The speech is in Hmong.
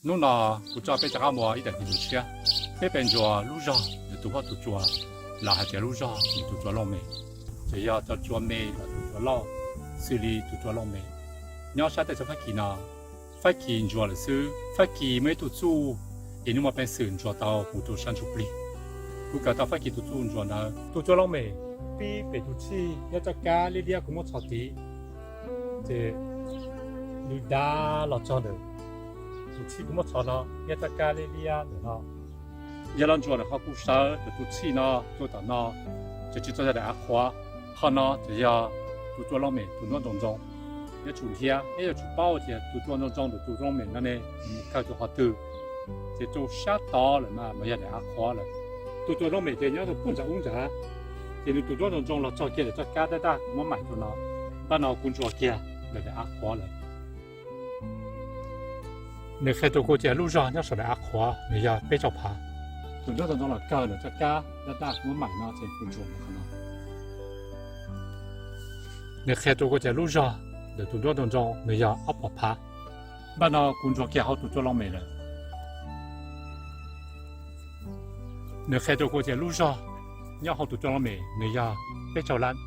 Hnub no kuv coj peb rov qab mus ib daim ntsis tshiab, peb pem ntsuas lub zog ntawm tus huab tus tsua, los hais tias lub zog ntawm tus tsua looj mem, ces yog cov tsua me los tus tsua lauj, xws li tus tsua looj mem nyob sab teb chaws Fab Kis no. Fab Kis ntsuas lawm xwb, Fab Kis muaj ib tug txuj es nws muaj peev xwm ntsuas tau mus rau sab ntsuj plig. Kuv kawm tau Fab Kis tus txuj ntsuas ntawd. Tus tsua looj mem pib pem tus txhij nyob rov kab liab liab kuv muab txhos tid, ces nws dav los txog ntawm tus txhij kuv muab txhos no, nyob rov kab liab liab ntawm no. Yog los ntsuas ntawm qhov kuv sawv ntawm tus txhij no tuaj tom no, ces tsis tau yog daim av qhuav. Qhov no ces yog tus tsua looj mem tus nruab ntoo ntoo. Yuav tsum nthiav, neb yuav tsum paub tias tus tsua ntoo ntoo ntawm tus looj mem no ne, nws mus kawg rau qhov twg. Ces rau sab tod lawm mas mas yog daim av qhuav lawm. Tus tsua looj mem ces nyob rau puag nram ub nrad, ces nws tus nruab ntoo ntoo los txog kiag ntawm txoj kab daj daj kuv muab maim rau no. Npaj no kuv ntsuas kiag ntawm daim av qhuav lawm. Nws qhia rau kuv tias lub zog nyob saum daim av qhuav nws yog peb caug phav. Tus nruab ntoo ntoo los kawg ntawm txoj kab daj daj kuv muab maim no ces kuv ntsuas mus qhov no. Nws qhia rau kuv tias lub zog ntawm tus nruab ntoo ntoo nws yog ob puas phav. Npaj no kuv ntsuas kiag hauv tus tsua looj mem lawm. Nws qhia rau kuv tias lub zog nyob hauv tus tsua looj mem nws yog peb caug lab.